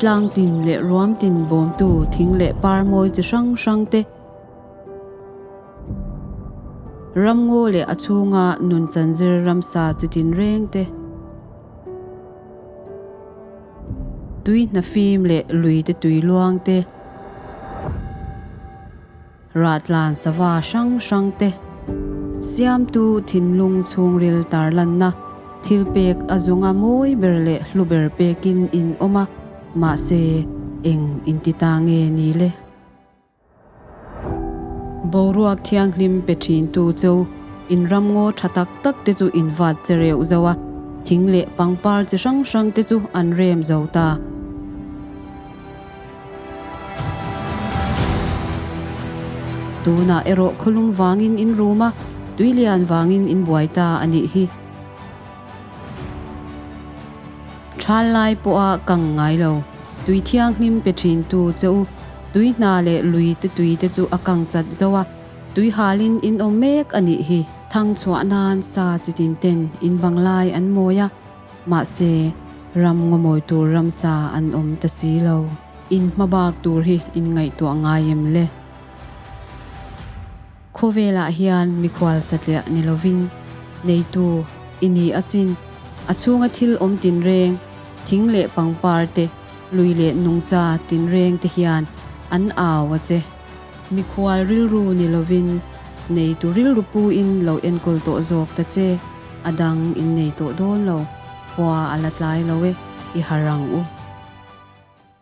Tlang tin leh ruam tin bawmtu thing leh par mawi chi hrang hrang te, ramngaw leh a chhunga nun chanzir ramsa chi tin reng te, tui hnafim leh lui te tui luang te, Rahtlan sava hrang hrang te siamtu thinlung chhungril tarlanna thil pek a zunga mawi ber leh hlu ber pekin in awm a, mahse eng inti ta nge ni le? Boruak thianghlim pe thintu chu in ramngaw tha tak tak te chu in vat che reuh zo a, thing leh pangpar chi hrang hrang te chu an rem zo ta. Tunah erawh khawlum vangin in rum a, tuilian vangin in buai ta a nih hi. Thal lai pawha kang ngai lo, tui thianghlim pe thintu che u, tui hna leh lui te tui te chu a kang chat zo a, tui halin in awm mek a nih hi. Thang chhuah nan sa chi tin ten in bang lai an mawi a. Mahse, ram ngawmawi tur ramsa an awm ta si lo. In hmabak tur hi in ngaihtuah ngai em le? Khawvelah hian mikhual satliah ni lovin neitu i ni asin. A chhunga thil awm tinreng, thing leh pangpar te, lui leh nungcha tinreng te hian an au a che. Mikhual rilru ni lovin neitu rilru puin lo enkawl tawh zawk ta che. A dang in nei tawh dawn lo, khua a la tlai lo e, i har ang u.